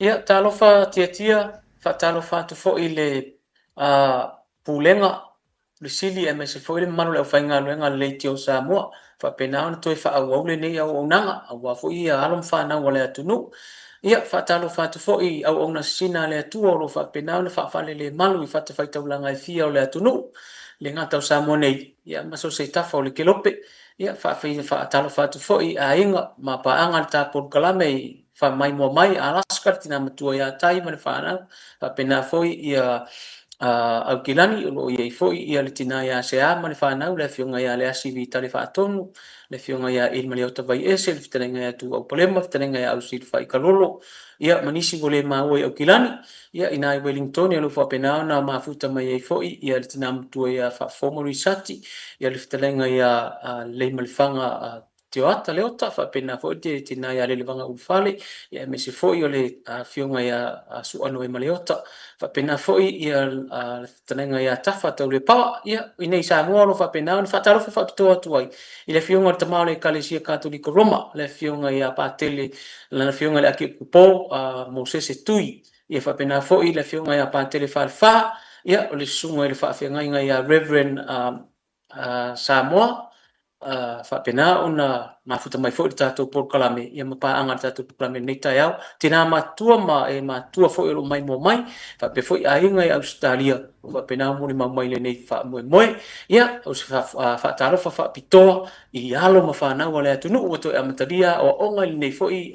Ia, talofa Tiatia, faatalofa atu foi i le Pulega, le Sili aemaise foi le mamalu o le aufaigaluega a le Leitio a Samoa, faapena ona toe faaauau lenei auaunaga aua foi alo ma fanau a le atunuu. Ia, faatalofa atu foi i auauna sisina a le Atua o lo o faapena ona faafalelemalu i fatafaitaulaga e fia o le atunuu, e le gata o Samoa nei, ia ma so o se tafa o le kelope. Ia, faatalofa atu foi i aiga ma paaga a le ta polokalame i faamaimoa mai Alaska, le tina matua ia Tai ma le fanau, faapena foi ia Aukilani o lo o i ai foi ia le tina ia Sea ma le fanau, le afioga ia Leasi Vitale Faatonu, le afioga ia Ilimaleota Vaiese, le fetalaiga ia Tuuau Palema, le fetalaiga ia Ausilafai Kalolo, ia ma nisi ua le maua i Aukilani, ia i ina i Wellington o lo o faapena ona mafuta mai ai foi ia le tina matua ia Faafofoga Luisati, ia le fetalaiga ia Leimalefaga Tioata Leota, faapena foi le tina ia Lelevaga Ulufale, ia aemaise foi o le afioga ia Suanoema Leota, faapena foi ia le fetalaiga ia Tafa Taulepaoa, ia i inei i Samoa o lo o faapena ona faatalofa faapitoa atu ai i le afioga i le Tama o le Ekalesia Katoliko Roma, le afioga ia Patele, lana afioga i le Akiepikopo Mosese Tui, ia faapena foi le afioga ia Patele Falefa, ia o le susuga i le faafeagaiga ia Reverend Samoa, faapena ona mafuta mai foi le tatou polokalame ia ma paaga le tatou polokalame i lenei taeao. Tina matutua ma e matutua foi o lo o maimoa mai, faapea foi aiga i Ausetalia o faapena ona molimau mai i lenei faamoemoe. Ia, o se faatalofa faapitoa i alo ma fanau a le atunuu ua toe amatalia aoaoga i lenei foi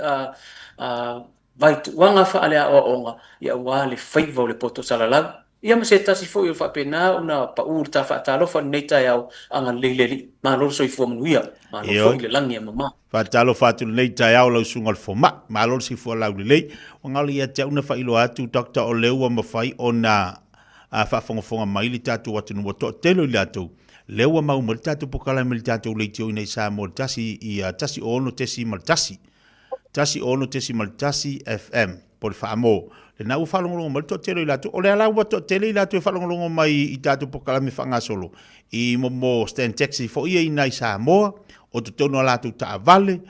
vaituuaga faaleaoaoga aua le faiva o le poto salalau. Ia ma se tasi foi o faapena ona pau le ta faatalofa i lenei taeao, agalelei le Alii, malo le soifua manuia, malo foi le lagi e mama. Faatalofa atu i lenei taeao lau susuga i le fomai, malo le soifua laulelei. Ua galo ia te au na faailoa atu Doctor o lea ua mafai ona faafogafoga mai le tatou atunuu ua toatele o i latou lea ua mau mai le tatou polokalame i le tatou leitio i inei i Samoa i le 1, 106.1 FM po o le Faamo. Lena ua faalogologo mai le toatele o i latou. O lea la ua toatele i latou e faalogologo mai i tatou polokalame faagasolo i mo stand taxi foi ia i nai Samoa, o totonu o latou taavale,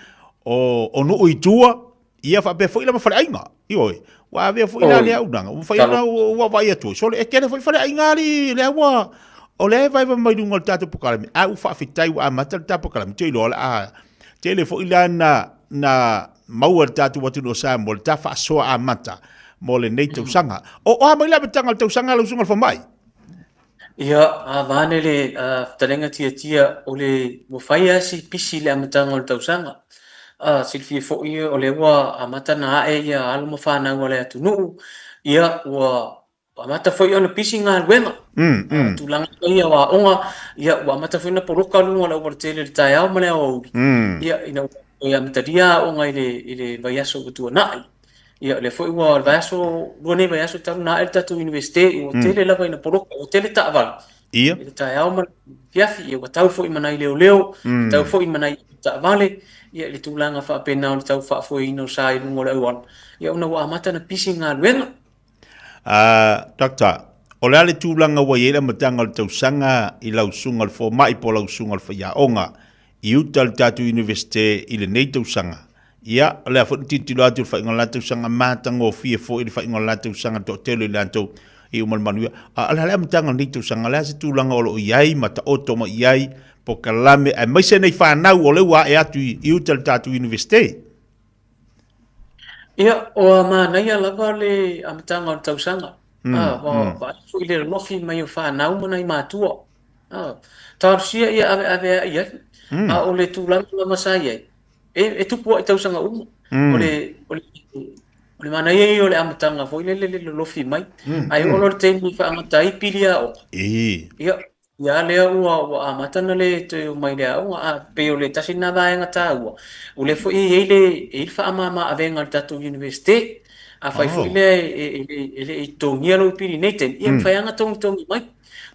o nuu i tua, ia faapea foi la ma faleaiga. Ioe, ua avea foi la lea auaunaga, ua mafai ona ua vaai atu, sole e tele foi faleaiga alii, lea ua, o lea e vaevae mai luga o le tatou polokalame, a ua faafetai ua amata le tatou polokalame, ou te iloa o le a tele foi la na maua e le tatou atunuu o Samoa le ta faasoa amata mo lenei tausaga. O a mai le amataga o le tausaga lau susuga i le fomai? Ia, a vaeane le fetalaiga tiatia, o le ua fai lava si pisi i le amataga o le tausaga. Silafia foi o lea ua amata ona ae ia alo ma fanau a le atunuu, ia ua amata foi ona pisi galuega. Tulaga ia o aoga, ia ua amata foi ona poloka luga o le aualatele i le taeao ma le aoauli, ia ina ua toe amatalia aoga i le vaiaso ua tuanai. Ia o lea foi ua le vaiaso, lua nei vaiaso talu ona ae le tatou Iunivesite, ua tele lava ina poloka, ua tele taavale i le taeao ma le afiafi, ia ua tau foi ma nai leoleo, ua tau foi ma nai taavale, ia i le tulaga faapena o le tau faafoeina o sa i luga o le auala, ia ona ua amata ona pisi galuega. Doctor, o le a le tulaga ua i ai le amataga o le tausaga i lau susuga i le fomai po o lau susuga i le faiaoga i uta i le tatou Iunivesite i lenei tausaga? Ia, o le a foi na tilotilo atu i le faaiuga o le la tausaga, matagofie foi le faaiuga o le la tausaga, le toatele o i latou i uma le manuia. A o le a le amataga o lenei tausaga? O le a se tulaga o lo o i ai ma taoto mai i ai polokalame aemaise nei fanau o lea ua ae atu i uta i le tatou Iunivesite? Ia, ua manaia lava le amataga o le tausaga. Ua vaai foi i le lolofi mai o fanau ma nai matua. Talosia ia aveaveai ai, a o le tulaga lava sa i ai, e tupu lava i tausaga uma. O le, o le, o le manaia ia o le amataga foi lele le lolofi mai. Ae oo loa i le taimi e faagata ai pili aoga, ia, Ia lea ua amata ona le toe omai i le aoga, a pei o le tasi lena vaega taua, o lea foi e i ai le, e i ai le faamama avega a le tatou Iunivesite. Afai foi lea e le i totogia lou pili i lenei taimi, ia e mafai lava ona togitogi mai.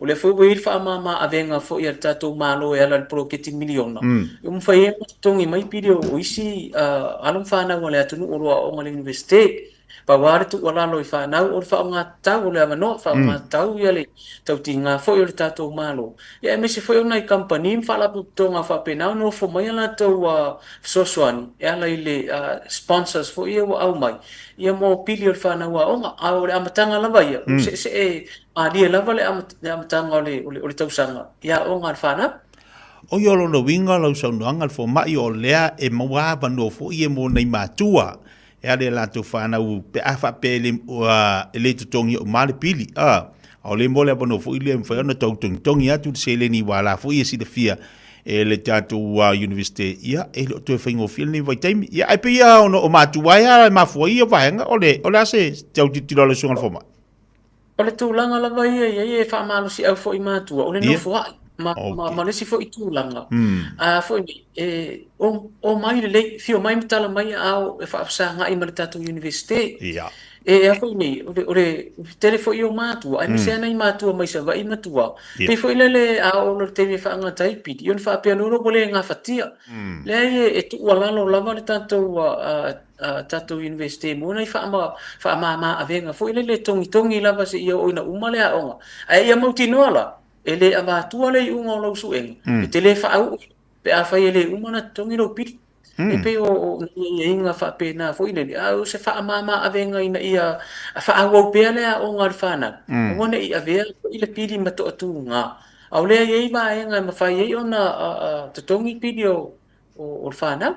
O lea foi ua i ai le faamama avega foi a le tatou Malo e ala i le poloketi miliona, ua mafai ai ona totogi mai pili o isi alo ma fanau a le atunuu o lo o aooga i le Iunivesite. Pau lava le tuualalo i fanau o le faaaoga tatau o le avanoa, faaaoga tatau ia le tautiga foi o le tatou Malo, ia aemaise foi o nai kamupani ma faalapotopotoga faapena ona ofo mai a latou fesoasoani e ala i le sponsors foi ia ua aumai ia mo pili o le fanau aoga. A o le amataga lava ia, ua seesee malie lava le amataga o le tausaga i aoga a le fanau. O ia o lona uiga lau saunoaga le fomai o lea e maua avanoa foi ia mo nai matua e ala i a latou fanau pe a faapea e le, ua, e le totogia uma le pili. A, a o le mo le avanoa foi lea e mafai ona tau togitogi atu le seleni ua la foi e silafia e le tatou Universite, ia, e le o toe faigofie lenei vaitaimi. Ia, ae pei lava ona o matua ai lava e mafua ai ia vaega, o le, o le a se tau tilotilo a lau Susuga i le Fomai? O le tulaga lava ia e i ai e faamalosiau foi i matua, o le nofoai ma, ma, ma le isi foi tulaga. A foi nei, e o, o mai lelei, fio mai ma tala mai aao e faafesagai ma le tatou Iunivesite. E a foi nei, o le, o le tele foi o matua, aemaise lava nai matua mai Savaii ma tua, pei foi lele a oo loa i le taimi e faagata ai pili, ia ona faapea loa lea ua le gafatia. Leai, e tuualalo lava le tatou tatou Iunivesite mo nai faamama avega foi lele e togitogi lava seia oo ina uma le aoga. Ae ia mautinoa la, e le avatua le iuga o lau suega, e te le faauu pe afai e le uma ona totogi lou pili. E pei o nai aiaiga faapena foi lele, a o se faamama avega ina ia faaauau pea le aoga a le fanau, aua ne i avea foi le pili ma toatuga. A o lea e i ai vaega e mafai ai ona totogi pili o o le fanau.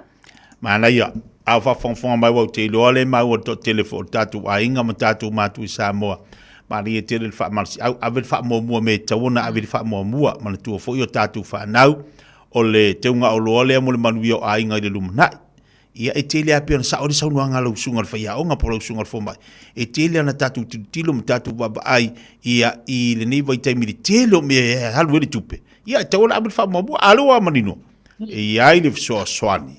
Manaia, a o faafogafoga mai ua ou te iloa le maua le toatele foi o le tatou aiga ma tatou matua i Samoa. Malie tele le faamalosiau, ave le faamuamua me e tatau ona ave le faamuamua. Manatua foi o tatou fanau, o le teuga oloa lea mo le manuia o aiga i le lumanai. Ia e tele lava pei ona sao le saunoaga a lau susuga i le faiaoga po o lau susuga i le fomai, e tele lava ina tatou tilotilo ma tatou vaavaai ia i lenei vaitaimi i le tele o mea e alu ai le tupe. Ia e tatau ona ave le faamuamua, a o lea ua manino, e i ai le fesoasoani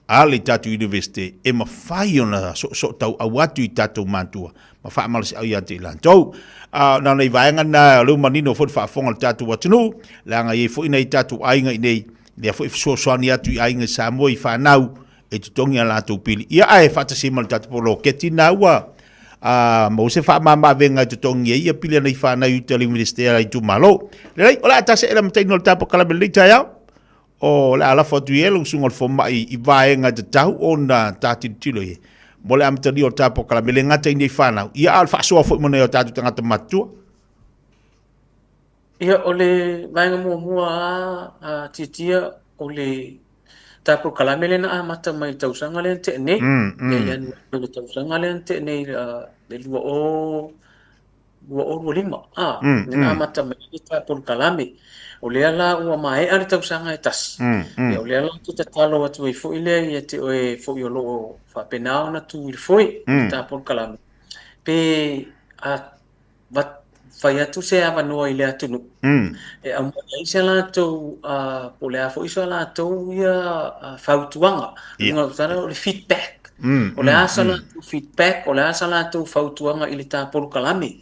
a le tatou Universite e mafai ona soosootauau atu i tatou matua ma faamalosiau ia te i latou. A na o nai vaega na, o lea ua manino foi le faafofoga a le tatou atunuu, leaga e i ai foi nai tatou aiga i inei, lea foi e fesoasoani atu i aiga i Samoa i fanau e totogi a latou pili. Ia ae faatasi ai ma le tatou poloketi na ua a maua se faamama-avega e totogi ai ia pili a nai fanau i uta i le Iunivesite a le itumalo. Lelei, o le a tasi ae le amataina o le ta polokalame i lenei taeao. O le a lafo atu i ai lau susuga i le fomai i vaega e tatau ona ta tilotilo i ai mo le amatalia o le ta polokalame, e le gata i nei fanau, ia a o le faasoa foi mo nai o tatou tagata matutua. Ia, o le vaega muamua lava a Tiatia, o le ta polokalame lea na amata mai i le tausaga lea na tea nei, ia Ianuari o le tausaga lea na tea nei, le 2025, a, lea na amata mai ai le ta polokalame. O lea la ua maea le tausaga e tasi, ia o lea la ou te tatalo atu ai foi lea ia te oe foi o lo o faapena ona tu i le foe o le ta polokalame, pe a fai atu se avanoa i le atunuu e aumai ai se latou po o le a foi so latou ia fautuaga. O le feedback. O le a sa latou feedback, o le a sa latou fautuaga i le ta polokalame.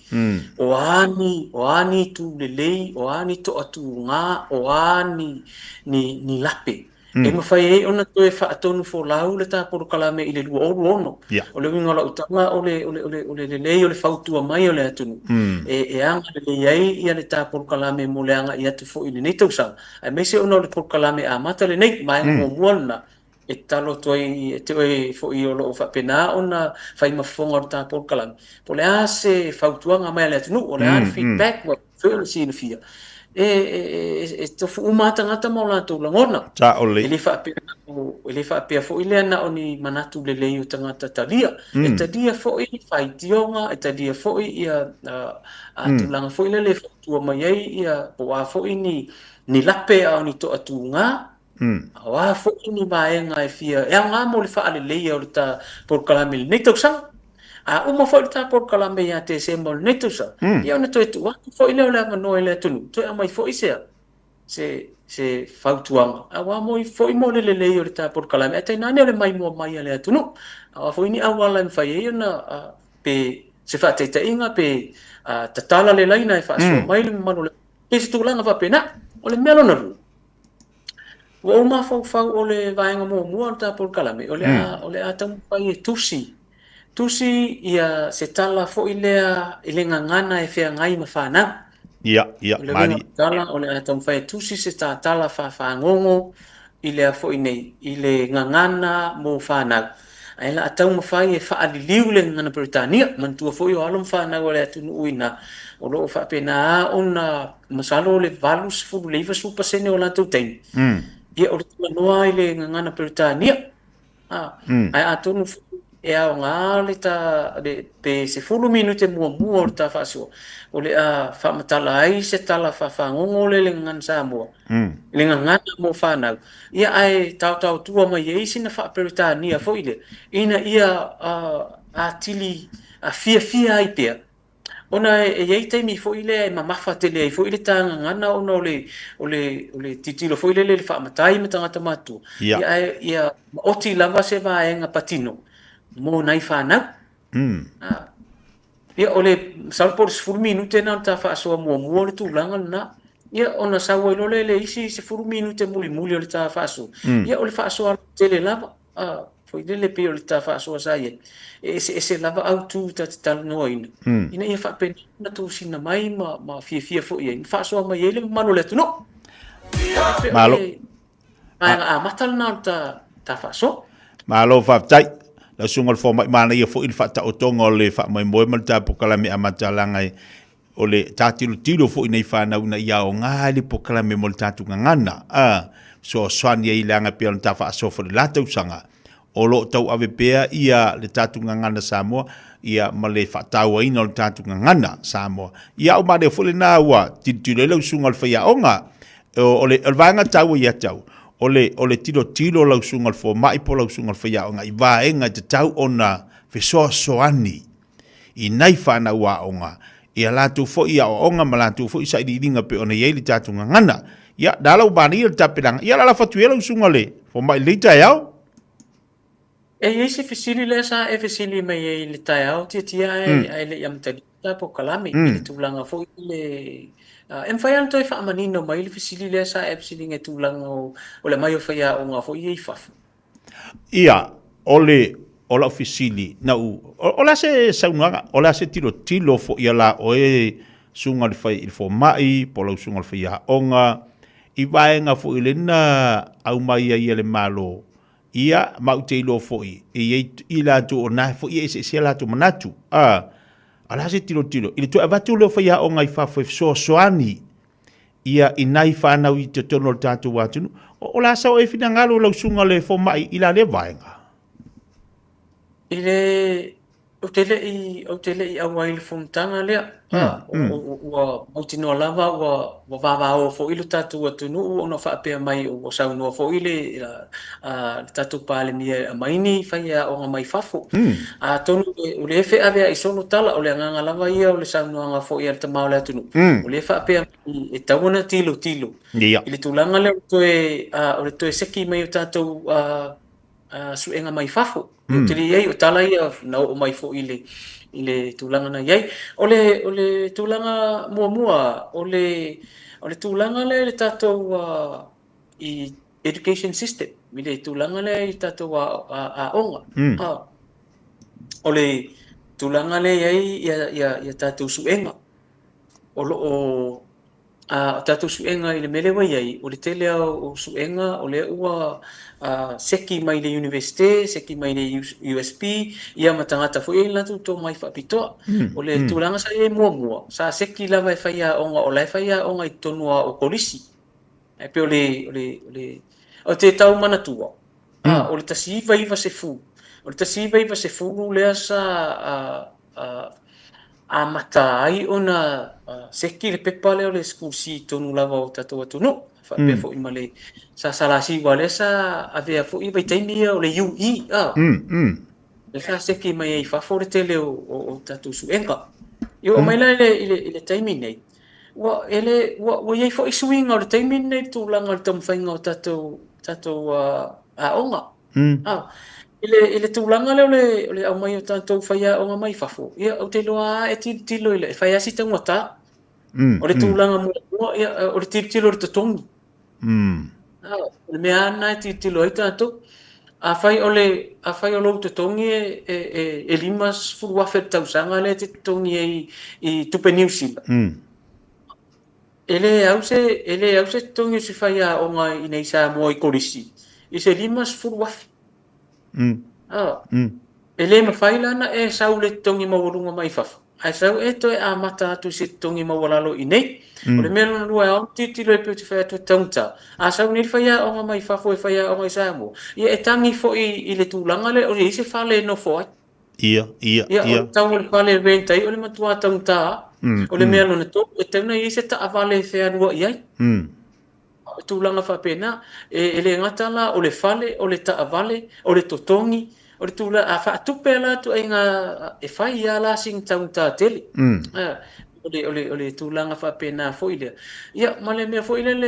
O a ni, o a ni itu lelei, o a ni toatuga, o a ni, ni, ni lape. E mafai ai ona toe faatonu folau le ta polokalame i le 2026. O le uiga o lau tala, o le, o le, o le, o le lelei o le fautua mai o le atunuu, e, e agalelei ai ia le ta polokalame mo le agai atu foi i lenei tausaga, aemaise ona o le polokalame amata lenei, vaega muamua lena, e tatalo atu ai ia te oe foi o lo o faapena ona fai ma fofoga o le ta polokalame, po o le a se fautuaga mai a le atunuu, o le a le feedback ua mafai ona silafia, e tofu uma lava tagata ma o latou lagona. E le faapea, e le faapea foi lea na o ni manatu lelei o tagata talia. E talia foi faitioga, e talia foi ia tulaga foi lele e fautua mai ai ia po o a foi ni, ni lape a o ni toatuga, a o a foi ni vaega e fia, e aoga mo le faaleleia o le ta polokalame i lenei tausaga. A uma foi le ta polokalame ia Tesema o lenei tausaga, ia ona toe tuu atu foi lea o le avanoa i le atunuu, toe aumai foi se, se, se fautuaga, aua mo foi mo le lelei o le ta polokalame, ae tainane o le maimoa mai a le atunuu. A o a foi ni auala e mafai ai ona, pe se faataitaiga, pe tatala le laina e faasoa mai le mamalu o le, pe se tulaga faapena. O le mea lona lua, Ua ou mafaufau o le vaega muamua o le ta polokalame, o le a, o le a taumafai e tusi. Tusi ia se tala foi lea i le gagana e feagai ma fanau. Ia, ia, O le uiga mali. o le tala, o le a taumafai e tusi se tatala faafagogo i lea foi nei, i le gagana mo fanau. Ae la a taumafai e faaliliu le gagana Peretania. Manatua foi o alo ma fanau a le atunuu i ina, o lo o faapena ona, masalo o le 80 i le 90% o latou taimi, ia o le talanoa i le gagana Peretania. Ae atonu foi e aoga le ta le pe 10 minute muamua o le ta faasoa, o le a faamatala ai se tala faafagogo lea i le gagana Samoa, i le gagana mo fanau, ia ae taotaotua mai ai sina faa-Peretania foi lea, ina ia atili fiafia ai pea. Ona e i ai taimi foi lea e mamafa tele ai foi le ta gagana ona o le o le o le tilotilo foi lele i le faamatai ma tagata matutua, ia ae ia maoti lava se vaega patino mo nai fanau. Ia o le masalo po o le 10 minute lena o le ta faasoa muamua o le tulaga lena. Ia ona sau ai loa lea i le isi 10 minute mulimuli o le ta faasoa, ia o le faasoa tele lava. Foi lele pei o le ta faasoa sa i ai, e eseese lava autu ta te talanoaina, ina ia faapena ona tosina mai ma fiafia foi i ai, ma faasoa mai ai le mamalu o le atunuu. E pei o Malo. le vaega amata lena o le ta faasoa. Malo faafetai. Lau Susuga i le Fomai, manaia foi le faataotoga o le faamoemoe ma le ta polokalame amata leaga o le ta tilotilo foi nei fanau ina ia aoga le polokalame mo le tatou gagana, a fesoasoani ai leaga pei ona ta faasoa foi i le la tausaga, o lo o tauave pea ia le tatou gagana Samoa ia ma le faatauaina o le tatou gagana Samoa. Ia o manaia foi lena ua tilotilo ai lau susuga i le faiaoga. O le vaega taua ia te au, o le tilotilo o lau susuga i le fomai po o lau susuga i le faiaoga i vaega e tatau ona fesoasoani i nai fanau aoga, i a latou foi aoaoga ma latou foi sailiiliga pei ona i ai le tatou gagana. Ia, na ala ua manaia le tapenaga. Ia, lalafo atu ia lau susuga le fomai i lenei taeao. E i ai se fesili lea sa e fesili mai ai i le taeao Tiatia ae le i amatalia le polokalame i le tulaga foi le e mafai lava ona toe faamanino mai le fesili lea sa e fesiliga i tulaga o le aumai o faiaoga foi ia i fafo. Ia, o le, o lau fesili, na u, o le a se saunoaga, o le a se tilotilo foi ia la oe susuga i le fai, i le fomai, po o lau susuga i le faiaoga, i vaega foi lea na aumai ai e le Malo, ia, ma ou te iloa foi, e i ai i latou o na foi e eseese a latou manatu, a, o le a se tilotilo, i le toe avatu lea o faiaoga i fafo e fesoasoani ia i nai fanau i totonu o le tatou atunuu. O le a sau e finagalo lau susuga le fomai i la lea vaega? I le ou te le i ou te le i auai i le fonotaga lea. Ua mautinoa lava ua vavao foi lo tatou atunuu ona faapea mai ua saunoa foi le tatou Palemia e aumai ni faiaoga mai fafo. Atonu o lea e feaveai solo tala, o le agaga lava ia o le saunoaga foi a le tama o le atunuu, o lea e faapea mai e tatau ona tilotilo i le tulaga lea o le toe seki mai o tatou suega mai fafo. Ou te le i ai, o tala ia na oo mai foi i le tulaga na i ai. O le tulaga muamua, o le tulaga lea i le tatou i education system, i le tulaga lea i tatou aoga. O le tulaga lea e i ai ia tatou suega, o lo o o tatou suega i le mea lea ua i ai, o le tele lava o suega o lea ua seki mai le Iunivesite, seki mai le USP, ia ma tagata foi e i ai latou tomai faapitoa. O le tulaga sa i ai muamua, sa seki lava e faiaoga, o la e faiaoga i totonu lava o kolisi. E pei o le, o le, o le, ou te tau manatua, o le 1990, o le 1990 lea sa amata ai ona seki le pepa lea o le School C i totonu lava o tatou atunuu, faapea foi ma le SSLC, aua lea sa avea foi vaitaimi ia o le UE, lea sa seki mai ai i fafo le tele o tatou suega. I oo mai la i le taimi nei, ua, e le, ua i ai foi suiga o le taimi lenei i le tulaga o le taumafaiga o tatou aoga. I le tulaga lea o le aumai o tatou faiaoga mai fafo, ia, ou te iloa lava e tilotilo i le, e fai lava si taugata. O le tulaga muamua, ia, o le tilotilo i le totogi. O le mea lava lena e tilotilo ai tatou. Afai o le, afai o lou totogi e, e, e, e 50,000 i le tausaga lea e te totogi ai i tupe Niu Sila, e le au se, e le au se totogi o se faiaoga i inei i Samoa i Kolisi i se 50,000. E le mafai la ona e sau i le totogi maualuga mai fafo, ae sau e toe amata atu i se totogi maualalo i inei. O le mea lona lua e ao ona tilotilo ai pei ou te fai atu e taugata, a sau nei le faiaoga mai fafo e faiaoga i Samoa, ia e tagi foi i le tulaga lea o i ai se fale e nofo ai. Ia, ia, Ia, o ia. le tau o le fale e rent ai o le matua taugata lava. O le mea lona tolu, e tatau ona i ai se taavale e fealuai ai. O tulaga faapena, e le gata la o le fale, o le taavale, o le totogi, o le tulaga, a faatupe la ituaiga, e fai lava la sina taugata tele. O le, o le, o le tulaga faapena foi lea. Ia, ma le mea foi lele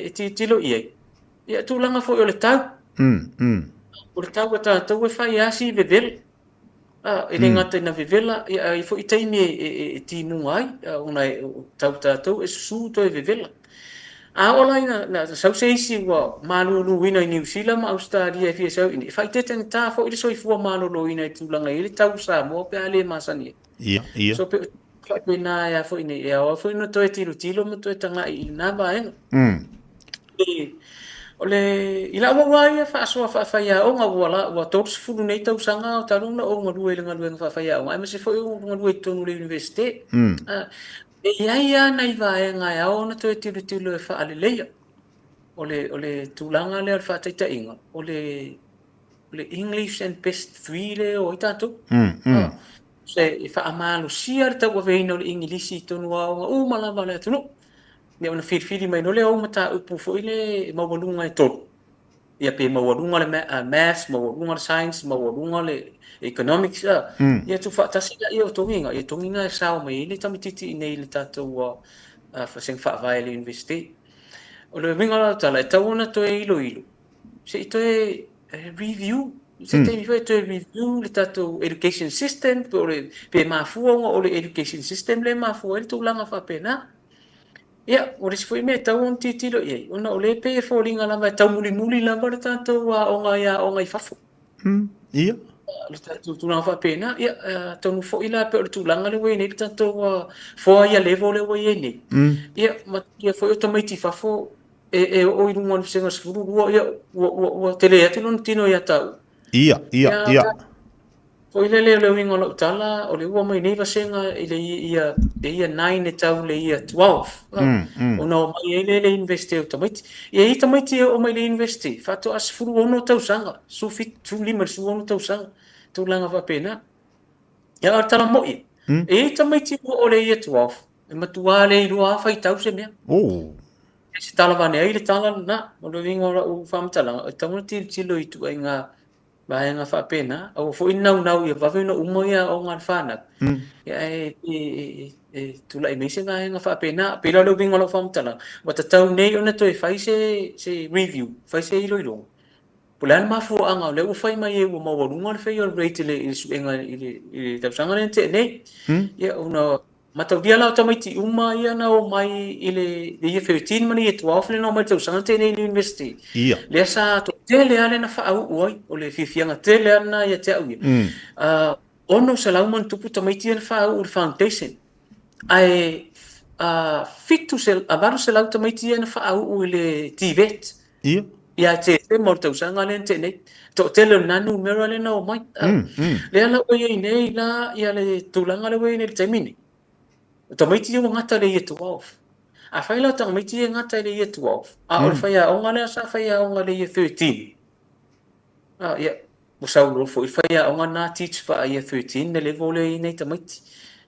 e tilotilo i ai, ia, tulaga foi o le tau. O le tau a tatou e fai lava si vevela. E le gata ina vevela, ia, ae i ai foi taimi e timuga ai, ona e tau tatou e susu toe vevela. A oo la ina sau se isi ua maluluina i Niu Sila ma Ausetalia e fia sau i inei, e faaeteetagata foi le soifua maloloina i tulaga e i ai le tau o Samoa pe a le masani ai. Ia, ia. So pei o faapena e a foi nei, e ao foi ona toe tilotilo ma toe tagai i lena vaega. O le, i lau au lava ia faasoa faafaiaoga, ua la, ua 30 nei tausaga o talu ona ou galue i le galuega faafaiaoga, aemaise foi o galue i totonu o le Iunivesite. E i ai lava nai vaega e ao ona toe tilotilo e faaleleia. O le, o le tulaga lea o le faataitaiga, o le, o le English and Best 3 lea e o ai tatou. Se e faamalosia le tauaveina o le Igilisi i totonu o aoga uma lava a le atunuu. Ia ona filifili mai loa lea o au mataupu foi lea e maualuga e tolu. Ia pe maualuga le maths, maualuga le science, maualuga le economics, ia tuufaatasi laia o togiga, ia togiga e sao mai ai le tamaitiiti i inei i le tatou vasega faavae i le Iunivesite. O le uiga o lau tala, e tatau ona toe iloilo, se i toe review, se taimi foi e toe review le tatou education system, pe o le, pe mafua ona o le education system lea e mafua ai le tulaga faapena. Ia, o le isi foi mea e tatau ona tilotilo i ai, ona o lea e pei e foliga lava e taumulimuli lava le tatou aoga i aoga i fafo. Ia. Le tatou tulaga faapena, ia, atonu foi la pei o le tulaga lea ua i ai nei le tatou 4 year level lea ua i ai nei. Ia, manatua foi o tamaiti i fafo e oo i luga o le vasega 12, ia, ua tele atu lona tino ia taua. Ia, ia, ia. Foi lele o le uiga o lau tala, o le ua mai nei vasega i le year, le year 9 e tau le year 12. Ona o mai ai lea i le University o tamaiti. Ia e i ai tamaiti e oo mai i le University, faatoa 16 tausaga, 17, 15 i le 16 tausaga, tulaga faapena. Ia, o le tala moi, e i ai tamaiti ua oo i le year 12, e matua le iloa lava faitau se mea. E se tala vane ai le tala lena. O le uiga o lau faamatalaga, e tatau ona tilotilo i ituaiga vaega faapena, aua foi ne naunau ia vave ona uma ia aoga a le fanau, ia ae e tulai mai se vaega faapena. Pei la o le uiga o lau faamatalaga, ua tatau nei ona toe fai se review, fai se iloiloga, po o le a le mafuaaga o lea ua fai mai ai ua maualuga le failure rate i le suega i le tausaga lea na tea nei. Ia ona mataulia la o tamaiti uma ia na omai i le year 13 ma le year 12 lea na omai i le tausaga na tea nei i le university. Ia. Lea sa toatele lava lea na faauu ai, o le fiafiaga tele lava lena ia te au ia. 600 ma ona tupu tamaiti ia na faauu i le foundation. Ae 800 tamaiti ia na faauu i le TVET. Ia. Ia Tesema o le tausaga lea na tea nei. Toatele o lena numera lea na omai. Lea la ua i ai nei la ia le tulaga lea ua i ai nei i le taimi nei. O tamaiti ia ua gata i le year 12. Afai la o tamaiti ia e gata i le year 12, a o le faiaoga lea sa faiaoga i le year 13, ia, ua sau loa foi le faiaoga lena teach faa year 13 le level lea e i ai nei tamaiti.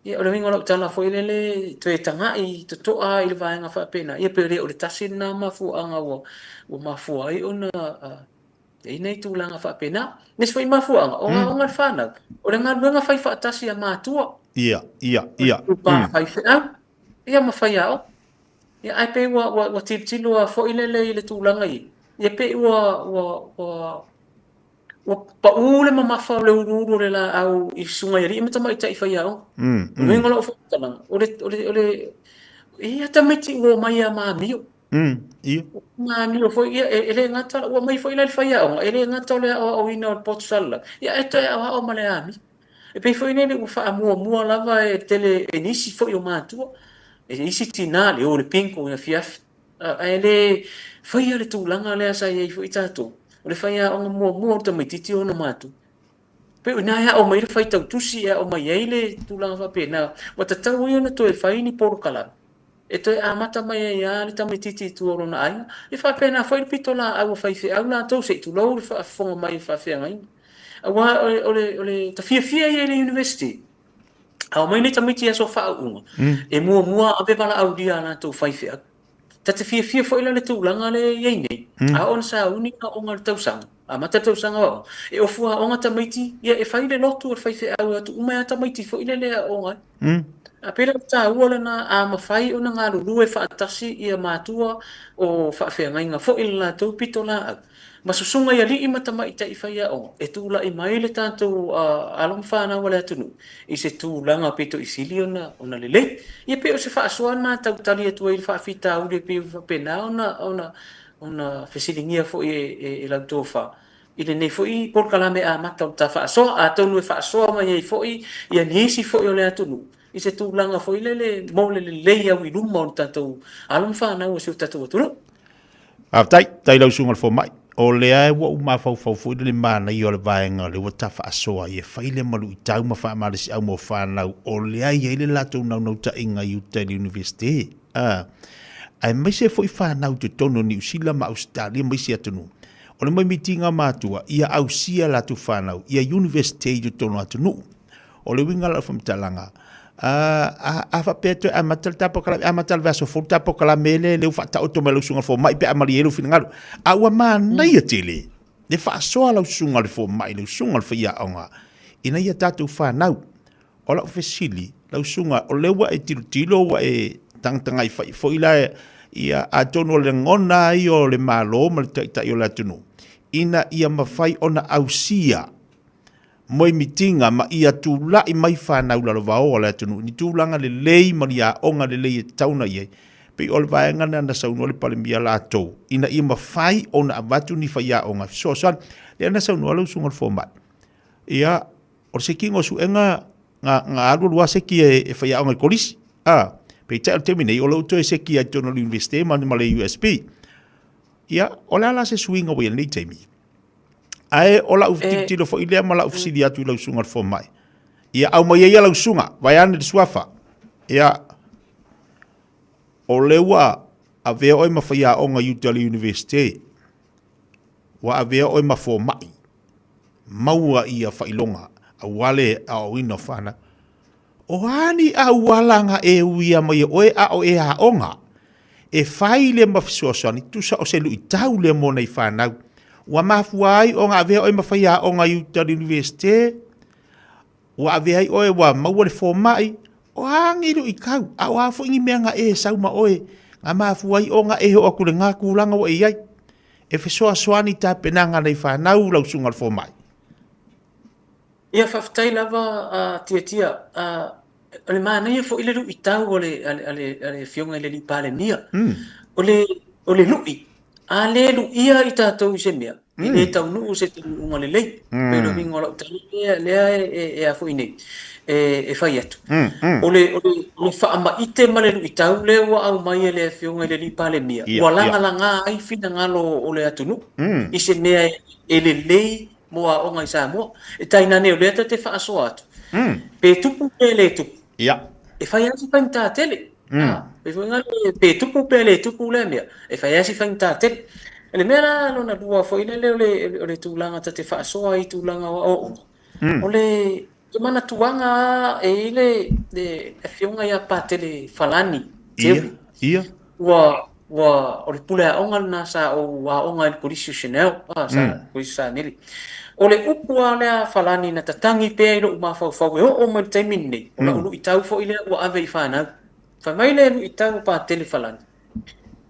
Ia, o le uiga o lau tala foi lele, toe tagai totoa i le vaega faapena, ia pe le o le tasi lena mafuaaga ua mafua ai ona e i ai nai tulaga faapena. Nisi foi mafuaaga, o aoga a le fanau, o le galuega fai faatasi a matua. Ia, ia, ia. O le pa faifeau, ia ma faiaoga. Ia, ae pei ua tilotilo lava foi lele i le tulaga i, ia pei ua pau le mamafa o le uluulu o le laau i susuga i alii ma tamaitai faiaoga. O le uiga o lau faamatalaga, o le, o le, o le, e i ai tamaiti ua omai ia ma amio. Ia. Ma amio foi, ia, e le gata, ua aumai foi la i le faiaoga, e le gata o le aoaoina o le poto salalau, ia ae toe aoao ma le amio. E pei foi lele ua faamuamua lava e tele e nisi foi o matua, e isi tinā le o i le bingo i afiafi, ae le faia le tulaga lea sa i ai foi tatou, o le faiaoga muamua o le tamaitiiti ona matua. Pei o i ina e ao mai ai le faitau tusi, e ao mai ai le tulaga faapena, ua tatau ai ona toe fai ni polokalame e toe amata mai ai lava le tamaitiiti i tua o lona aiga. E faapena foi le pitolaau a faifeau latou, se i tulou le faafofoga mai a faafeagaiga. Aua o le tafiafia ia i le University, a omai nei tamaiti i aso faauuga, e muamua ave valaaulia a latou faifeau. Ta te fiafia foi la i le tulaga lea e i ai nei, a oo ina sauni aoga i le tausaga, amata le tausaga o aoga, e ofu aoga tamaiti, ia e fai le lotu a le faifeau e o atu uma ai lava tamaiti foi lele e aooga ai. A pei la o le taua lena, a mafai ona galulue faatasi ia matua o faafeagaiga foi i le latou pitolaau ma susuga i alii ma tamaitai faiaoga e tulai mai le tatou alo ma fanau a le atunuu i se tulaga pito i sili ona lelei. Ia pei o se faasoa lena e tau tali atu ai i le faafitauli e pei ona faapena ona fesiligia foi e lau tofa i lenei foi polokalame amata o le ta faasoa, atonu e faasoa mai ai foi ia nisi foi o le atunuu i se tulaga foi lele mo le lelei au i luma o le tatou alo ma fanau a si o tatou atunuu. Faafetai, faafetai i lau susuga i le fomai. O lea ua ou mafaufau foi i le manaia o le vaega o lea ua ta faasoa ai e fai le maluitau ma faamalosiau mo fanau o lea e i ai le latou naunautaiga i uta i le Iunivesite, aemaise foi fanau i totonu o Niu Sila ma Ausetalia ma isi atunuu. O le moemitiga matua, ia ausia latou fanau ia Iunivesite i totonu o atunuu. O le uiga o lau faamatalaga, a faapea e toe amata le ta polokalame, amata le vaiaso fou le ta polokalame lea, lea ua faataoto mai e lau susuga i le fomai pe a malie ai lou finagalo. A ua manaia tele le faasoa a lau susuga i le fomai, lau susuga i le faiaoga ina ia tatou fanau. O lau fesili, lau susuga, o lea ua e tilotilo ua e tagatagai fai foi la, ia, atonu o le lagona lava ia o le Malo ma le Taitai o le atunuu, ina ia mafai ona ausia moemitiga ma ia tulai mai fanau lalovaoa o le atunuu i ni tulaga lelei ma ni aoga lelei e tatau ona i ai. Pei o le vaega lena na saunoa le Palemia latou ina ia mafai ona avatu ni faiaoga e fesoasoani. Lea na saunoa lau susuga i le fomai, ia, o le sekiga o suega na, na alu alu lava seki e, e faiaoga i kolisi. A, peitai o le taimi nei, o lo o toe seki ai i totonu o le Universite ma, ma le USP. Ia, o le a la se suiga ua i ai i lenei taimi? Ae o lau tilotilo foi lea ma lau fesili atu i lau susuga i le fomai. Ia, aumai ai lau susuga, vaeane le suafa. Ia, o lea ua avea oe ma faiaoga i uta i le Universite. Ua avea oe ma fomai. Maua ia faailoga aua le aoaoina o fanau. O a ni auala na e uia mai e oe a o e aoga? E fai lea ma fesoasoani, tusa o se luitau lea mo nai fanau. Ua mafua ai ona avea oe ma faiaoga i uta i le Universite, ua avea ai oe ua maua le fomai, o a ni luitau, a o a foi ni mea na e sau ma oe, na mafua ai ona e oo atu i lena tulaga ua e i ai. E fesoasoani tapenaga a nai fanau lau susuga i le fomai. Ia, faafetai lava a Tiatia. O le manaia foi le luitau a le, a le, a le, a le Afioga i le Alii Palemia. O le, o le lui, a le luia i tatou i se mea, e le taunuu se taunuuga lelei. Pei o le uiga o lau tala lea, lea e, e, e a foi nei, e, e fai atu. O le, o le, o le faamaite ma le luitau lea ua aumai e le Afioga i le Alii Palemia, ua lagalaga ai finagalo o le atunuu i se mea e lelei mo aoga i Samoa. E tainane o lea ta te faasoa atu, pe tupu pe le tupu, e fai lava si faigata tele. Pei foi lea, pe tupu pe le tupu lea mea, e fai lava si faigata tele. O le mea la lona lua foi lele o le, o le tulaga ta te faasoa ai i tulaga o aoaoga, o le manatuaga lava e i ai le, le Afioga ia Patele Falani Terry. Ua, ua, o le pule aoga lena sa ou aoga ai i le Kolisi o Chanel, ah, sa, Kolisi o Saneli. O le upu lava lea a Falani na tatagi pea i lou mafaufau e oo mai i le taimi lenei, o lau luitau foi lea ua ave i fanau. Fai mai le luitau o Patele Falani,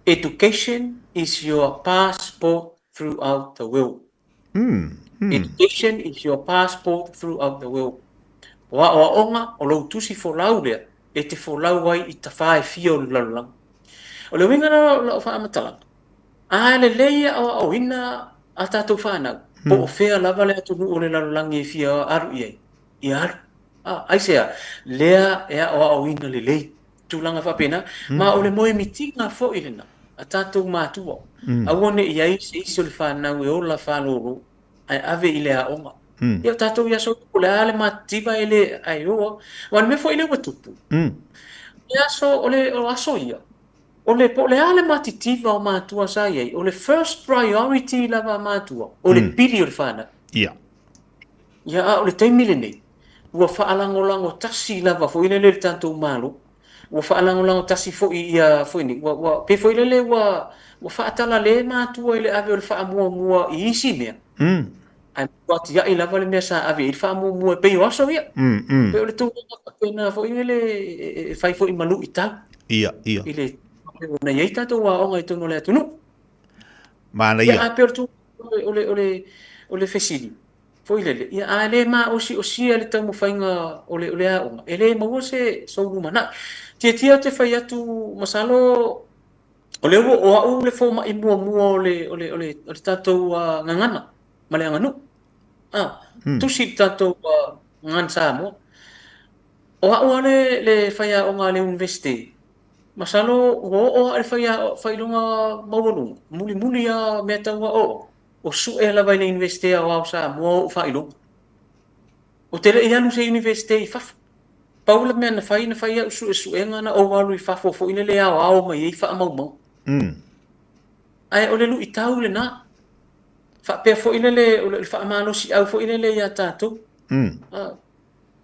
Education is your passport throughout the world. Education is your passport throughout the world. O aoaoga, o lou tusi folau lea e te folau ai i tafā e fia o le lalolagi. O le uiga lena o lau faamatalaga, a lelei aoaoina a tatou fanau, po o fea lava le atunuu o le lalolagi e fia alu i ai, ia alu. Aisea? Lea e aoaoina lelei, tulaga faapena, ma o le moemitiga foi lena a tatou matua, aua ne i i ai se isi o le fanau e ola faalolo ae ave i le aoga. Ia o tatou i aso po o le a le matitiva e le ae o lava. Aua o le mea foi lea ua tupu, o aso, o le o aso ia, o le po o le a le matitiva o matua sa i ai, o le first priority lava a matua, o le pili o le fanau. Ia, a o le taimi lenei, ua faalagolago tasi lava foi lele le tatou Malo, ua faalagolago tasi foi ia foi nei, ua pei foi lele ua faatalale matua i le ave o le faamuamua i isi mea. Ae matua atiae lava le mea sa ave i ai le faamuamua e pei o aso ia. Pei o le tulaga faapena foi lele e fai foi ma luitau. I le ona i ai tatou aoga i totonu o le atunuu. Manaia. Ia, ae pei o le tulaga o le fesili foi lele, ia, a le maosiosia le taumafaiga o le aoga, e le maua se sou lumanai. Tiatia ou te fai atu, masalo o lea ua o au le fomai muamua o le tatou gagana ma le aganuu. Tusi le tatou gagana Samoa. O au lava le faiaoga a le Universite, masalo ua oo lava i le faailoga maualuga, mulimuli lava mea tau aoaoga, o sue lava i le Universite Aoao Samoa ou faailoga. Ou te le i alu i se Universite i fafo. Pau le mea na fai, na fai au suesuega na ou alu i fafo foi lele aoao mai ai faamaumauga. Ae o le luitau lena. Faapea foi lele, o le faamalosiau foi lele ia tatou.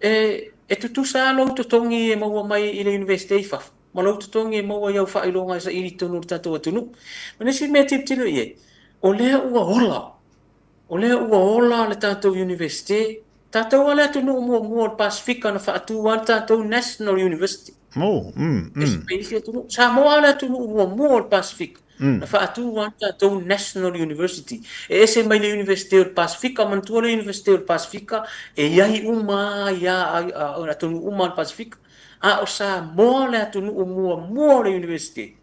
E tutusa lou totogi e maua mai i le Universite i fafo, ma lou totogi e maua i au faailoga e saili i totonu o le tatou atunuu. Ma le isi mea e tilotilo i ai, o lea ua ola. O lea ua ola le tatou Universite. Tatou lava le atunuu muamua o le Pasefika na faatu lava le tatou National University. E se isi atunuu. Samoa lava le atunuu muamua o le Pasefika na faatu lava le tatou National University. E ese mai le Universite o le Pasefika, manatua le Universite o le Pasefika e i ai uma lava ia atunuu uma o le Pasefika. A o Samoa le atunuu muamua o le Universite.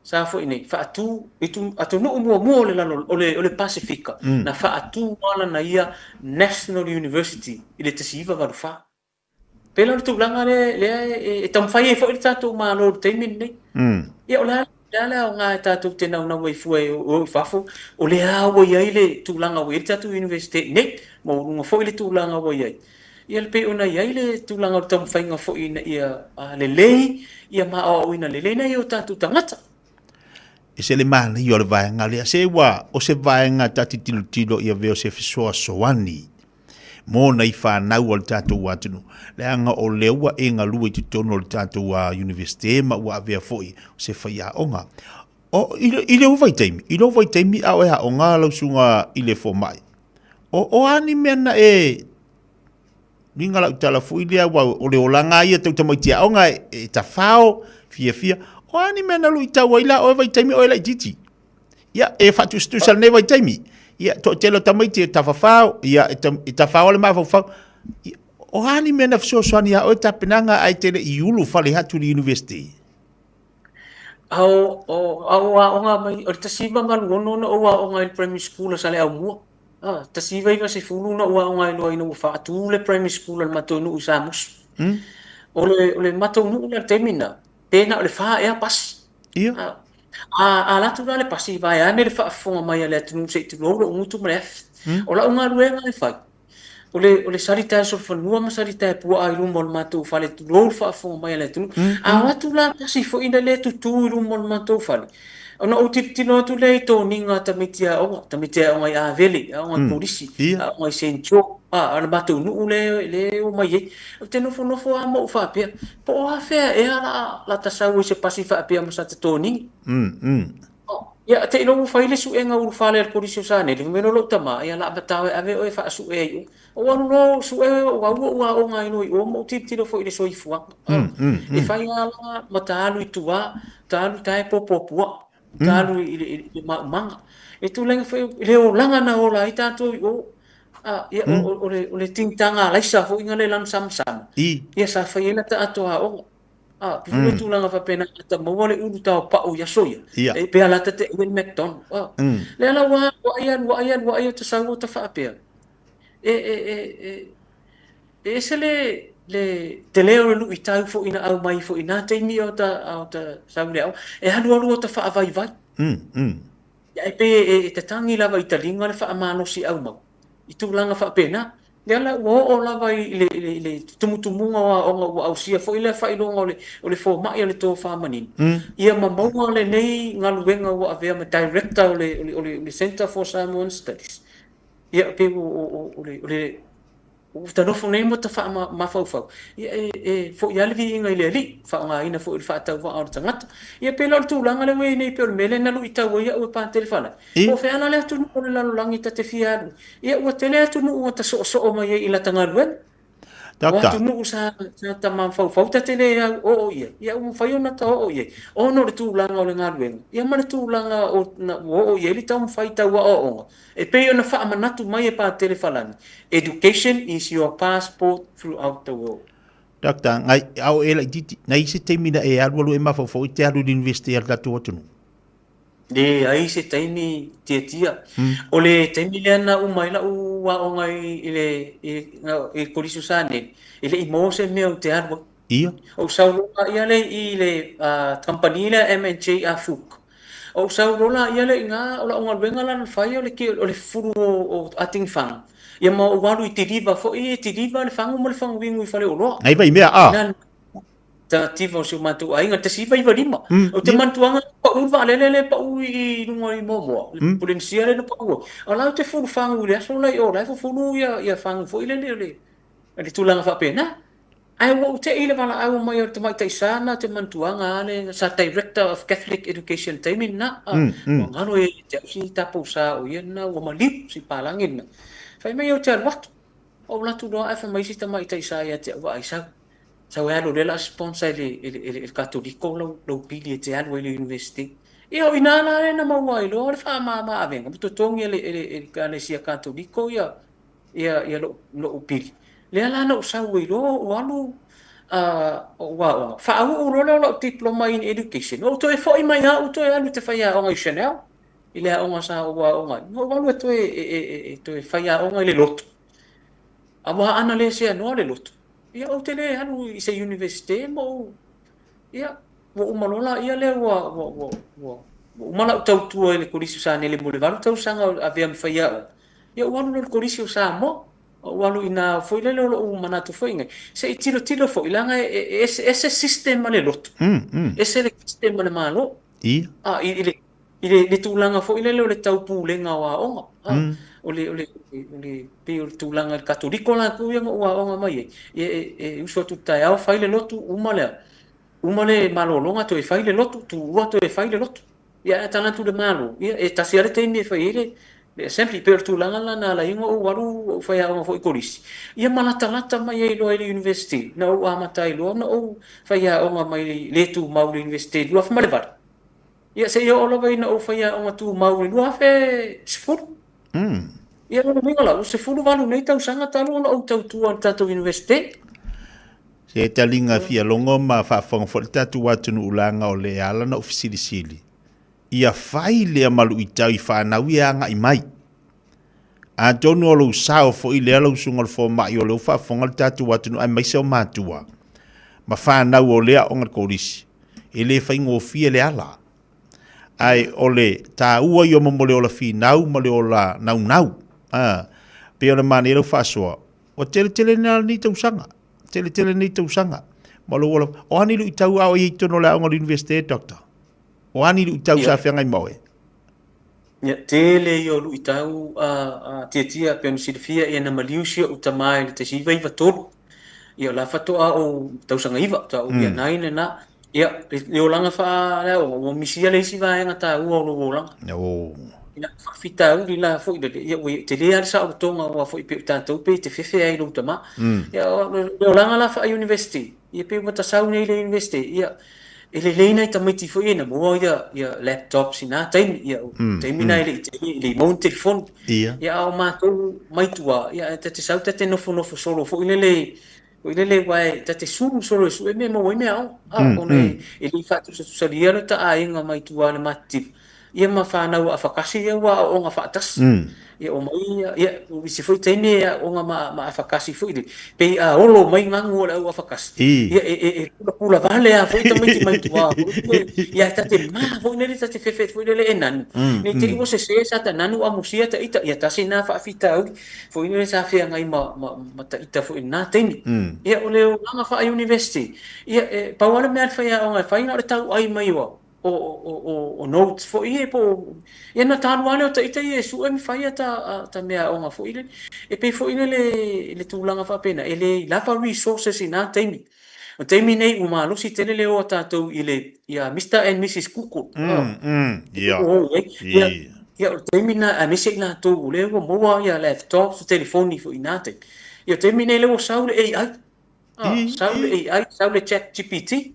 Sa foi nei faatu atunuu muamua o le lalo o le Pasefika na faatu lava lana ia National University i le 1984. Pei la o le tulaga lea e taumafai ai foi le tatou Malo i le taimi lenei. Ia o le a le aoga e tatou te naunau ai fua e o i fafo, o lea ua i ai le tulaga ua i ai le tatou Universite i nei, maualuga foi le tulaga ua i ai. Ia pei ona i ai le tulaga o le taumafaiga foi ina ia lelei, ia ma aoaoina lelei nai o tatou tagata. E se le manaia o le vaega lea, se ua o se vaega ta te tilotilo ia avea o se fesoasoani mo nai fanau a le tatou atunuu, leaga o lea ua e galue i totonu o le tatou Universite ma ua avea foi o se faiaoga. O, i lou vaitaimi, i lou vaitaimi a o e aoga lau susuga i le fomai, o a ni mea na e uiga lau tala foi lea, aua o le olaga lava ia tau tamaiti aoga e tafao, fiafia, o a ni mea na luitau ai la oe vaitaimi o e laitiiti? Ia, e faatusatusa lenei vaitaimi, ia, toatele o tamaiti e tafafao, ia, e tafao le mafaufau. Ia, o a ni mea na fesoasoani iā oe tapenaga ae te le i ulu fale atu i le University? A o aoga mai, o le 1986 na ou aoga ai i le primary school a Saleaaumua. 1990 na ou aoga ai loa ina ua faatu le primary school a le matou nuu i Samusu. O le matou nuu la i le taimi lena, pe na o le 4 ea pasi. A alu atu la le pasi, vaeane le faafofoga mai a le atunuu se i tulou lou gutu ma le afi. O lau galuega e fai, o le salitae solofanua ma salitae puaa i luma o le matou fale, tulou le faafofoga mai a le atunuu. A o atu la pasi foi na le tutu i luma o le matou fale, ona ou tilotilo atu lea i toniga a tamaiti aoga, tamaiti aoga i Avele, aoga i Kolisi, aoga i Saint Joe, a le matou nuu lea e omai ai. Ou te nofonofo lava ma ou faapea, po o afea ea la ta sau ai se pasi faapea ma sata toniga. Ia, te i loa ua fai le suega ulufale a le Kolisi o Saneli, fai mai loa lou tama, ia la matao e ave oe e faasue ai i o. Ou alu loa ou sue, ou au ou aoga ai loa i o ma ou tilotilo foi i le soifuaga. E fai lava la ma ta alu i tua, ta alu ta e popo puaa, ta alu i le maumaga. E tulaga foi i le olaga na ola ai tatou i o. Ia, o le tinitaga alaisa foi na le lanu samasama, ia sa fai ai lata ato aoga. A, pei foi le tulaga faapena a ta maua le ulu tao pau i aso ia, e pe ala ta te ai le McDonald. A, lea la ua alu ai, alu ai, alu ai o ta sau o ta faapea, e, e, e, e, e ese le, le tele o le luitau foi na aumai foi i na taimi o ta, o ta sau i le aoga, e alualu o ta faavaivai. Ia, e pei e tatagi lava i taliga le faamalosiau mau i tulaga faapena. Lea la ua oo lava i le, i le tumutumuga o aoga ua ausia foi lea faailoga o le fomai o le tofa manino. Ia ma maua lenei galuega ua avea ma director o le Center for Samoan Studies. Ia, pei o le ua ta nofo nei ma ta faamafaufau, ia e foi lava le viiga i le Alii, faaaogaina foi le faatauvaa o le tagata. Ia pei la o le tulaga lea ua i ai nei, pei o le mea lea na luitau ai au e Patele Falani. Po o fea la le atunuu o le lalolagi ta te fia alu. Ia ua tele atunuu ua ta soosoo mai ai i lata galuega. O atunuu sa ta mafaufau ta te le au oo i ai, ia ua mafai ona ta oo i ai, ona o le tulaga o le galuega, ia ma le tulaga o na ua oo i ai le taumafai tau aoaoga. E pei ona faamanatu mai e Patele Falani, education is your passport throughout the world. Doctor, ngai au e laitiiti, nai se taimi na e alualu e mafaufau i te alu i le university a le tatou atunuu? Leai se taimi tiatia. O le taimi lea na uma ai lau aoga i le Kolisi o Saneli, e le i maua se mea ou te alu ai. Ou sau loa ia le i le kamupani lea MNJ Afuk. Ou sau loa ia le i ina o lau galuega la na fai o le fufulu o atigi fagu. Ia ma ou alu i deliver foi, e deliver le fagu ma le faguinu i faleoloa. Nai vai mea a. Tentativa o si o matou aiga, 1995. Ou te manatuaga pau le vaalele le pau i luga i Moamoa, le Polynesia le na pau ai. O la ou te fulu fagu i le aso la i o la e fufulu ia fagu foi lele o le tulaga faapena. Ae ua ou tei le valaau mai o le tamaitai sa na te manatuaga ale sa Director of Catholic Education taimi na. Ua galo e te au si tapou sa o ia na ua maliu si palagi na. Fai mai ou te alu atu. Ou alu atu loa ae fai mai si tamaitai sa ia te au vaai sau. Sau e alu lea la sponsor e le Katoliko lau pili e te alu ai le university. Ia o ina la le na maua ai loa le faamama avega ma totogi e le Ekalesia Katoliko ia lou pili. Lea la na ou sau ai loa ou alu ou aoga. Faauu loa lea o lau diploma in education. Ou toe foi mai au toe alu te fai aoga i Chanel. I le aoga sa ou aoga ai. Ou alu e toe, e toe fai aoga i le lotu. Aua ana le seanoa le lotu, ia ou te le alu i se university ma ou, ia, ua uma loa la ia lea ua uma lau tautua i le Kolisi o Sanele mo le 8 tausaga o avea ma faiaoga. Ia ua alu loa i le Kolisi o Samoa. Ou alu ina foi lele o lou manatu foi ngai. Se i tilotilo foi, leaga e ese system a le lotu. Ese le system a le Malo. A, i le tulaga foi lele o le taupulega o aoga. A, o le pei o le tulaga i le Katoliko latou ia na ou aoga mai ai. Ia e usu atu i le taeao fai le lotu, uma lea. Uma le malologa toe fai le lotu, tuua toe fai le lotu. Ia ae tagatu le Malo, ia e tasi lava le taimi e fai ai le assembly. Pei o le tulaga la na ala ai ona ou alu ou fai aoga foi i kolisi. Ia ma latalata mai ai loa i le university. Na ou amata ai loa na ou fai aoga mai le tumau i le university i 2008. Ia seia oo lava ina ou fai aoga tumau i le 2010. Ia lona uiga la, ua 18 nei tausaga talu ona ou tautua i le tatou university. Se taliga fia logo ma faafofoga foi le tatou atunuu leaga o le ala na ou fesilisili. Ia fai lea ma luitau i fanau ia agai mai. Atonu o lou sao foi lea lau susuga o le fomai o lea ua faafofoga le tatou atunuu aemaise o matua ma fanau o lea aoga le kolisi. E le faigofie le ala. Ae o le taua ia mo le ola finau ma le ola naunau. A, pei o le manaia lau faasoa, ua tele tele nei tausaga. Tele tele nei tausaga. Ma lou ola, o a ni luitau a o i ai i totonu o le aoga o le Universite, Doctor? O a ni luitau sa feagai ma oe? Ia, tele ia o luitau a tiatia pei ona silafia ia na maliu si ou tama i le 1993. Ia o la faatoa ou tausaga 9, faatoa ou year 9 lena. Ia, le olaga faaleaoga, ua misia le isi vaega taua o lou olaga. Ia, faafitauli la foi lele, ia ua tele lava le saolotoga aua foi pei o tatou pei e te fefe ai i lou tama. Ia, o le olaga la faa-university, ia pei ua ta sau nei i le university, ia, e lelei nai tamaiti foi ia na maua ia laptops i na taimi, ia, taimi na e le i tele, e le i maua ni telefoni. Ia, a o matou mai tua, ia, ta te sau ta te nofonofo solo foi lele. Foi lele aua ta te sulu solo e sue mea e maua ai meaaoga, ona e le i faatusatusalia lo ta aiga mai tua i le matitiva, ia ma fanau afakasi ia ua aooga faatasi. Ia omai ia, o isi foi taimi e aooga ma afakasi foi lele, pei a olo mai gagu o le au afakasi, ia e pulapula vale lava foi tamaiti mai tua foi lele, ia ta te ma foi lele, ta te fefe foi lele e nanu, ne i te i ua sese sa ta nanu amusia ta ita, ia tasi lena faafitauli foi lele sa feagai ma ta ita foi i lena taimi. Ia o le olaga faa-university, ia e pau lava le mea a le faiaoga e fai na o le tauai mai o notes foi ia po o ia na talu lava lea o ta ita ia e sue ma fai ta meaaoga foi lele. E pei foi lele le tulaga faapena, e le lava resources i na taimi. O le taimi nei ua malosi tele le o a tatou i le ia Mr and Mrs Google. Ia, ia o le taimi lena aemaise i latou o lea ua maua ia laptops ma telefoni foi i na taimi. Ia o le taimi nei lea ua sau le AI. Sau le AI, sau le Chat GPT.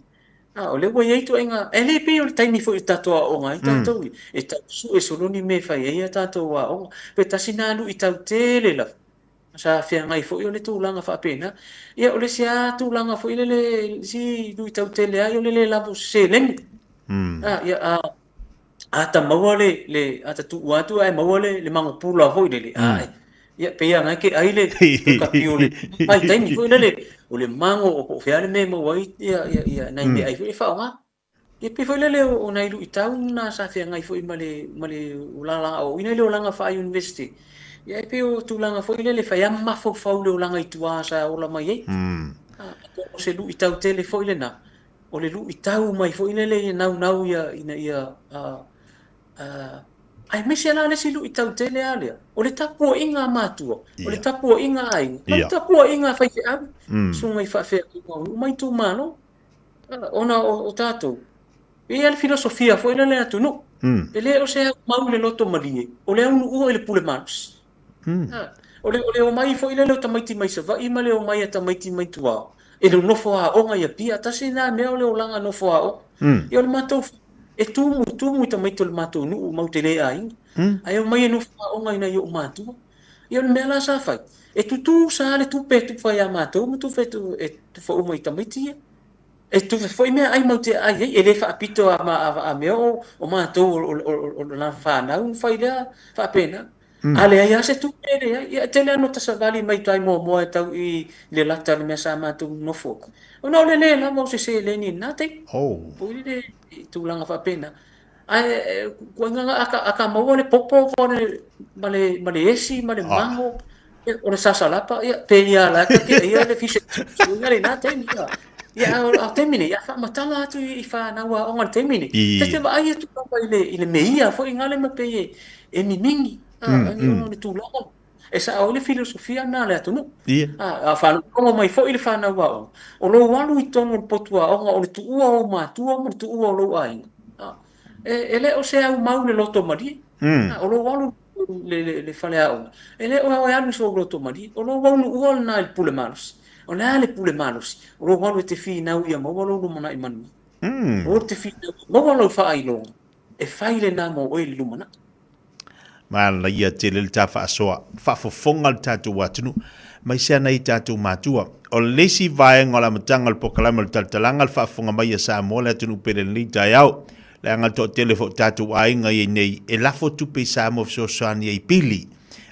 O lea ua i ai ituaiga, e le pei o le taimi foi i tatou aoga ai tatou e tau sue solo ni mea e fai ai a tatou aoga. Pe tasi lena luitau tele lava sa feagai foi o le tulaga faapena. Ia o le isi lava tulaga foi lele, le isi luitau tele lava o le le lava o se seleni. Ia a ta maua le a ta tuu atu ae maua le magopula foi lele, ia pei lava na e te ai le kapio le vaitaimi foi lele, o le mago o po o fea le mea e maua ai ia nai meaai foi e faaaoga. Ia pei foi lele o nai luitau na sa feagai foi ma le olaga aoaoina i le olaga faa-university. Ia e pei o tulaga foi lele e fai lava ma mafaufau le olaga i tua sa ola mai ai. Atonu o se luitau tele foi lena, o le luitau mai foi lele ia naunau ia ina ia aemaise la le isi luitau tele lava lea, o le tapuaiga a matua, o le tapuaiga a aiga, ma le tapuaiga a faifeau, susuga i faafeagaiga o nuu ma itumalo. Ona o tatou, e i ai le filosofia foi lea o le atunuu, e le o se aumau i le loto malie, o le aunuua i le pule malosi. O le omai foi lele o tamaiti mai Savaii ma le omai a tamaiti mai tua, e le nofo aoga i Apia, tasi lena mea o le olaga nofo aoga. Ia o le matou, e tumu tumu i tamaiti o le matou nuu matou te le aiga, ae omai e nofo aoga i nai ou matua. Ia o le mea la sa fai, e tutusa lava le tupe e tufa ia matou ma tupe e tufa uma i tamaiti ia. E tufa foi meaai matou te aai ai, e le faapito a mea o matou o lana fanau na fai lea faapena. A leai lava se tupe e leai. Ia e tele lava ina ota savali mai tai muamua e tau i le lata o le mea sa matou nonofo ai. Ona o le le lava o se seleni i lena taimi. Foi lele i tulaga faapena. Ae ituaiga a ta maua le popo ma le esi ma le mago, o le sasalapa, ia pe ia la ta te aia le fish and chips i lena taimi. Ia a o le taimi nei, a faamatala atu i fanau aoga i le taimi nei, ta te vaai atu lava i le meia foi ngale ma pei e mimigi, ona o le tulaga e sao ai le filosofia lena a le atunuu. A faalogologo mai foi le fanau aoga, o lou alu i totonu o le potu aoga, o le tuua o ou matua ma le tuua o lou aiga. E le o se aumau le loto malie. O lou alu i le faleaoga, e le o e alu i sou loto malie. O lou aunuua lena i le pule malosi. O le a le pule malosi? O lou alu e te finau ia maua lou lumanai manuia. O lou te finau ia maua lau faailoga, e fai lena mo oe i le lumanai. Manaia tele le ta faasoa, faafofoga le tatou atunuu, aemaise a nai tatou matua. O le isi vaega o le amataga o le polokalame o le talatalaga, le faafofoga mai a Samoa, le atunuu pele i lenei taeao. Leaga le toatele foi o tatou aiga i ai nei, e lafo tupe i Samoa e fesoasoani ai i pili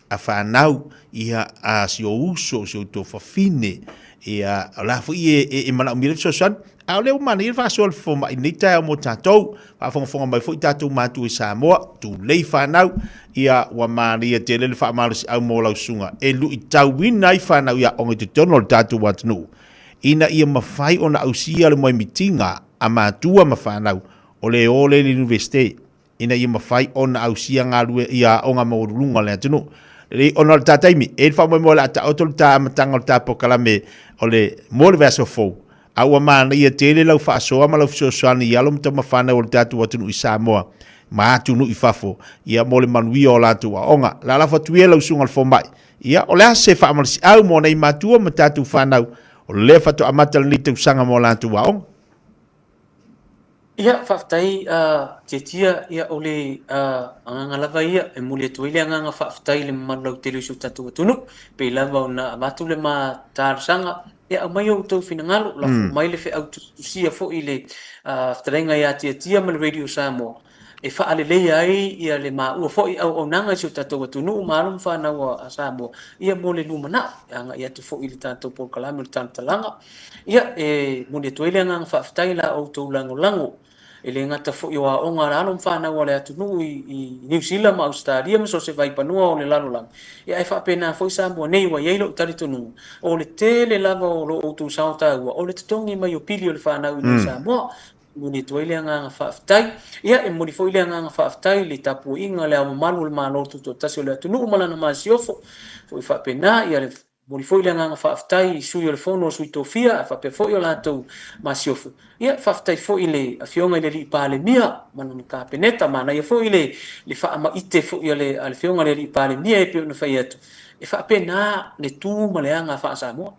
a fanau, ia, a si ou uso, si ou tuafafine, ia, o la foi e manaomia le fesoasoani. A o lea ua manaia le faasoa a le fomai i lenei taeao mo tatou. Faafogafoga mai foi tatou matua i Samoa, tulei fanau, ia ua manaia tele le faamalosiau mo lau susuga e luitauina ai fanau i aoga i totonu o le tatou atunuu, ina ia mafai ona ausia le moemitiga a matua ma fanau o le o lea i le Iunivesite. ina ia mafai ona ausia galue ia aoga maualuluga o le atunuu. Lelei, ona o le ta taimi, e i ai le faamoemoe o le a taoto le ta amataga o le ta polokalame o le mo le vaiaso fou, a ua manaia tele lau faasoa ma lau fesoasoani i alo ma tama fanau o le tatou atunuu i Samoa ma atunuu i fafo, ia mo le manuia o latou aoga. Lalafo atu ia lau susuga i le fomai, ia o le a se faamalosiau mo nai matua ma tatou fanau o lea faatoa amata lenei tausaga mo latou aoga? Ia, faafetai Tiatia, ia o le agaga lava ia e momoli atu ai le agaga faafetai i le mamalu lautele o si o tatou atunuu, pei lava ona avatu le ma talosaga Ia aumai outou finagalo, lafo mai le feau tusitusia foi i le fetalaiga ia Tiatia ma le Radio Samoa e faaleleia ai ia le maua foi auaunaga i si o tatou atunuu ma alo ma fanau a Samoa ia mo le lumanai e agai atu foi i le tatou polokalame o le Talantalaga. Ia e momoli atu ai le agaga faafetai i la outou lagolago. E le gata foi o aoga a alo ma fanau a le atunuu i Niu Sila ma Ausetalia ma so o se vaipanua o le lalolagi, ae faapena foi Samoa nei. Ua i ai lou talitonuga, o le tele lava o lo outou sao taua o le totogi mai o pili o le fanau i inei i Samoa. E momoli atu ai le agaga faafetai. Ia, e momoli foi le agaga faafetai i le tapuaiga a Le Ao Mamalu o le Malo Tutoatasi o le atunuu ma lana Masiofo, foi faapena ia le Momoli foi le agaga faafetai i sui o le Fono a Sui Tofia ae faapea foi o latou masiofo. Ia, faafetai foi i le Afioga i le Alii Palemia ma lana Kapeneta. Manaia foi le le faamaite foi a le a le Afioga i le Alii Palemia e pei ona fai atu, e faapena le tu ma le aga faa-Samoa.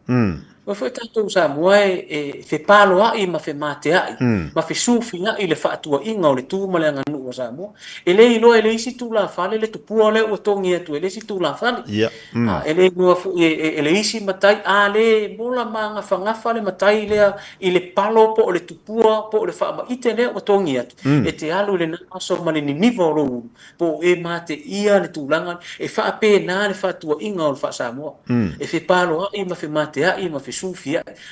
Aua foi tatou Samoa e e fepaloai ma femateai ma fesufiai le faatuaiga o le tu ma le aganuu a Samoa. E le iloa e le isi tulafale le tupua lea ua togi atu e le isi tulafale. E le iloa foi e le isi matai, a le mola magafagafa le matai lea i le palo po o le tupua po o le faamaite lea ua togi atu, e te alu i lena aso ma le niniva o lou ulu, po o e mateia le tulaga, e faapena le faatuaiga o le faa-Samoa, e fepaloai ma femateai ma fesufiai.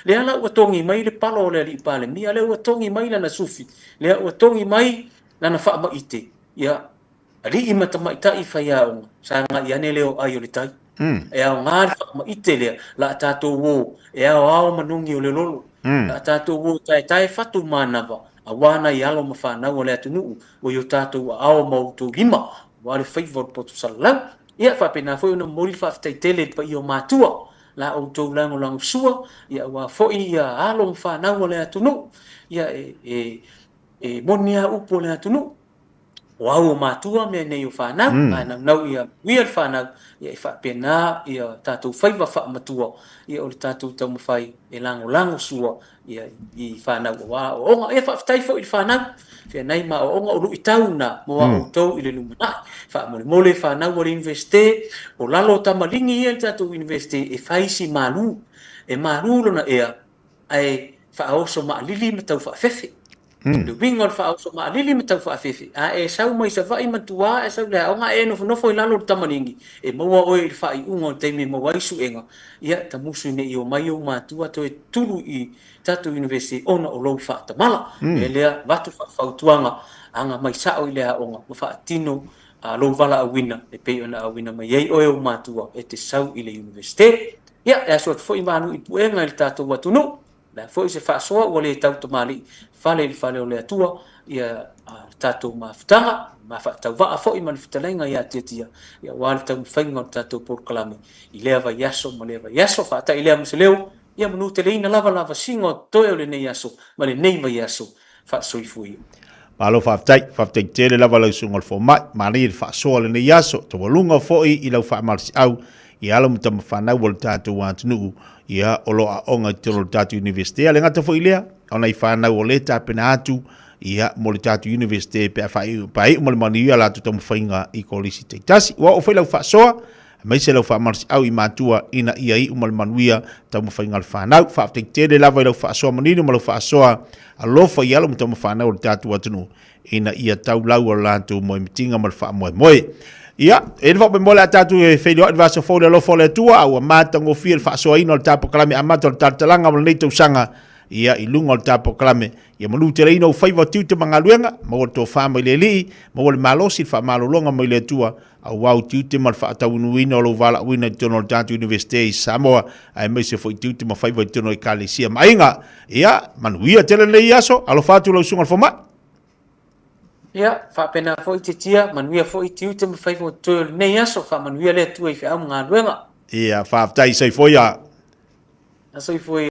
Lea la ua togi mai le palo o le alii Palemia, lea ua togi mai lana sufi, lea ua togi mai lana faamaite, ia, Alii ma tamaitai faiaoga, sagai ane le oai o le tai. E aoga le faamaite lea, la a tatou o e aoao manogi o le lolo. La a tatou o e taetae fatu manava, aua nai alo ma fanau a le atunuu ua i o tatou aao ma outou lima, aua le faiva o le poto salalau. Ia, faapena foi ona momoli le faafetai tele i le paia o matua, la outou lagolagosua, ia aua foi ia alo ma fanau a le atunuu, ia e moni lava upu a le atunuu. O au o matua mea nei o fanau, a naunau ia manuia le fanau, ia e faapena ia tatou faiva faamatua, ia o le tatou taumafai e lagolago sua ia i fanau aua aoaoga. Ia faafetai foi i le fanau, feanai ma aoaoga o luitau na mo a outou i le lumanai. Faamolemole fanau a le Iunivesite, o lalo o tamaligi ia i le tatou Iunivesite e fai si malu, e malu lona ea ae faaoso maalili ma tau faafefe. O le uiga o le faaoso maalili ma tau faafefe, a e sau mai Savaii ma tua e sau i le aoga ae e nofonofo i lalo o le tamaligi, e maua oe i le faaiuga o le taimi e maua ai suega, ia tamusu ne i omai ou matua toe tulu i tatou University ona o lou faatamala. O le mea lea, avatu faafautuaga, aga mai sao i le aoga ma faatino lou valaauina e pei ona auina mai ai oe ou matua e te sau i le Universite. Ia, e asu atu foi malu i puega i le tatou atunuu, o le a foi se faasoa ua le tau tamalii fale i le fale o le Atua, ia le tatou mafutaga, mafaatauvaa foi ma le fetalaiga ia Tiatia, ia aua le taumafaiga o le tatou polokalame i lea vaiaso ma lea vaiaso. Faata'i lea ma se leo, ia manuteleina lava lavasiga o totoe o lenei aso ma lenei vaiaso. Faasoifua ia. Malo faafetai, faafetai tele lava lau susuga i le fomai, manaia le faasoa o lenei aso, taualuga foi i lau faamalosiau i alo ma tama fanau o le tatou atunuu, ia o lo o aoga i totonu o le tatou Iunivesite. A le gata foi i lea, o nai fanau o lea e tapena atu ia mo le tatou Iunivesite pe a faaiu ma le manuia latou taumafaiga i kolisi taitasi. Ua oo foi lau faasoa aemaise lau faamalosiau i matua ina ia iu ma le manuia taumafaiga a le fanau. Faafetai tele lava i lau faasoa manino ma lau faasoa alofa i alo ma tama fanau o le tatou atunuu ina ia taulau o latou moemitiga ma le faamoemoe. Ia, e le faamoemoe le a tatou e feiloai le vaiaso fou i le alofa o le Atua, a ua matagofie le faasoaina o le tapokalame amata o le talatalaga o lenei tausaga, ia, i luga o le tapokalame, ia manuteleina ou faiva o tiute ma galuega, maua le tofa mai le Alii, maua le malosi, le faamalologa mai le Atua, aua ou tiute ma le faataunuuina o lou valaauina i totonu o le tatou Iunivesite i Samoa, aemaise foi tiute ma faiva i totonu o Ekalesia ma aiga. Ia, manuia tele lenei aso, alofa atu lau susuga i le fomai. Ia, faapena foi Titia, manuia foi tiute ma faiva o totoe o lenei aso, faamanuia le Atua i feau ma galuega. Ia, faafetai, soifua ia. Soifua ia.